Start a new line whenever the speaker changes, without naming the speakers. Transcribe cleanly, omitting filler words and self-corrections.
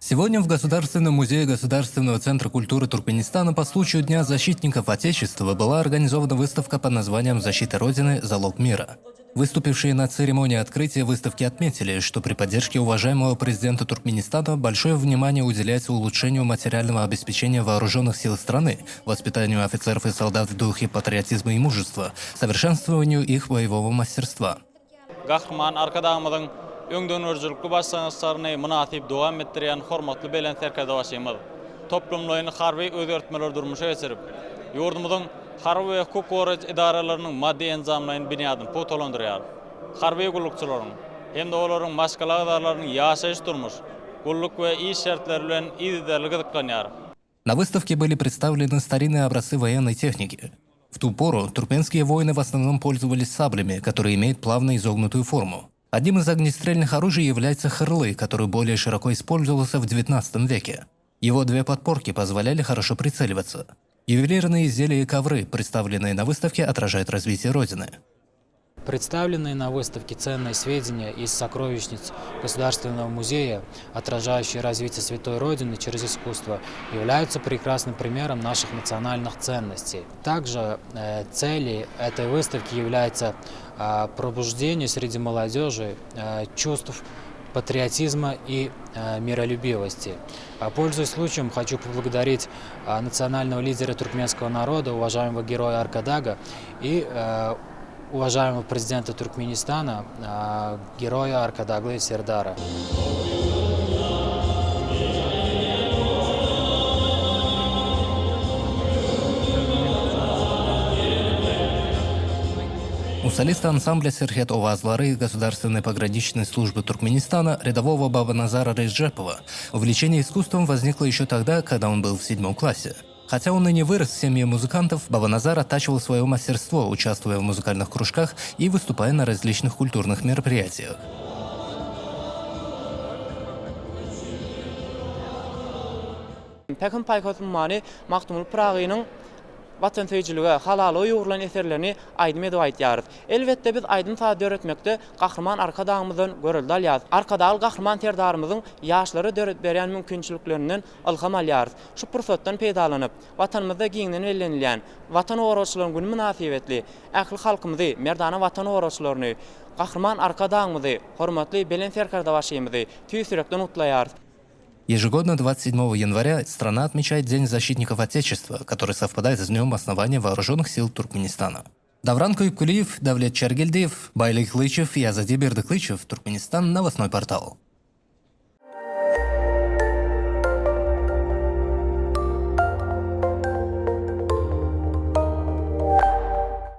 Сегодня в Государственном музее Государственного центра культуры Туркменистана по случаю Дня защитников Отечества была организована выставка под названием «Защита Родины. Залог мира». Выступившие на церемонии открытия выставки отметили, что при поддержке уважаемого президента Туркменистана большое внимание уделяется улучшению материального обеспечения вооруженных сил страны, воспитанию офицеров и солдат в духе патриотизма и мужества, совершенствованию их боевого мастерства.
Gahryman Arkadagymyzyň öňdengörüjilikli başlangyçlaryny mynasyp dowam etdirýän hormatly Belent Serkerdebaşymyz toplumlaýyn harby özgertmeleri durmuşa geçirip, ýurdumyzyň harby we hukuk goraýjy edaralarynyň maddy-enjamlaýyn binýadyny pugtalandyrýar. Harby gullukçylaryň hem-de olaryň maşgala agzalarynyň ýaşaýyş-durmuş, gulluk we iş şertleri bilen yzygiderli gyzyklanýar.
На выставке были представлены старинные образцы военной техники. В ту пору туркменские воины в основном пользовались саблями, которые имеют плавно изогнутую форму. Одним из огнестрельных оружий является хырлы, который более широко использовался в XIX веке. Его две подпорки позволяли хорошо прицеливаться. Ювелирные изделия и ковры, представленные на выставке, отражают развитие Родины.
Представленные на выставке ценные сведения из сокровищниц Государственного музея, отражающие развитие Святой Родины через искусство, являются прекрасным примером наших национальных ценностей. Также э, цели этой выставки являются э, пробуждение среди молодежи э, чувств патриотизма и миролюбивости. Пользуясь случаем, хочу поблагодарить национального лидера туркменского народа, уважаемого героя Аркадага и уважаемого президента Туркменистана, героя Arkadagly Serdara.
У солиста ансамбля «Серхет Овазлары» Государственной пограничной службы Туркменистана рядового Бабаназара Реджепова увлечение искусством возникло еще тогда, когда он был в седьмом классе. Хотя он и не вырос в семье музыкантов, Бабаназар оттачивал свое мастерство, участвуя в музыкальных кружках и выступая на различных культурных мероприятиях.
Pähim-paýhas ummany Magtymguly Pyragynyň watansöýüjilige, halallyga ýugrulan eserlerini aýdym edip aýdýarys. Elbetde, biz aýdym-saz döretmekde Gahryman Arkadagymyzdan görelde alýarys. Arkadagly Gahryman Serdarymyzyň ýaşlara döredip berýän mümkinçiliklerinden ylham alýarys. Şu pursatdan peýdalanyp, Watanymyzda giňden bellenilýän Watan goragçylaryň güni mynasybetli ähli halkymyzy, merdana Watan goragçylaryny, Gahryman Arkadagymyzy, hormatly Belent Serkerdebaşymyzy tüýs ýürekden gutlaýarys.
Ежегодно 27 января страна отмечает День защитников Отечества, который совпадает с днем основания Вооруженных сил Туркменистана. Давран Куйкулиев, Давлет Чаргельдиев, Байлик Лычев и Азади Бердыклычев, Туркменистан, новостной портал.